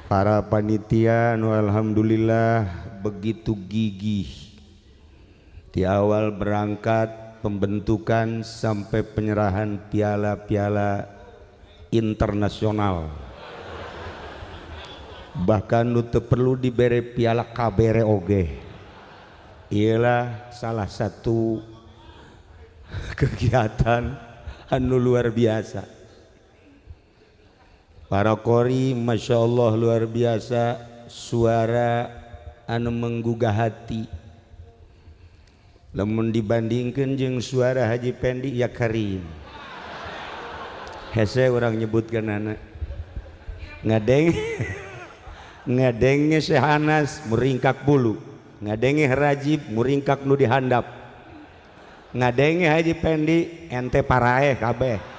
Para panitia nu alhamdulillah begitu gigih di awal berangkat, pembentukan, sampai penyerahan piala-piala internasional. Bahkan nu teu perlu dibere piala, kabere oge. Ialah salah satu kegiatan anu luar biasa. Para qori, Masya Allah, luar biasa, suara anu menggugah hati. Lamun dibandingkan jeung suara Haji Pendi, ya Karim, hese urang nyebutkan anak ngadeng ngadenge Syehanas muringkak bulu, ngadenge Rajib muringkak nu dihandap, ngadenge Haji Pendi ente paraeh kabeh.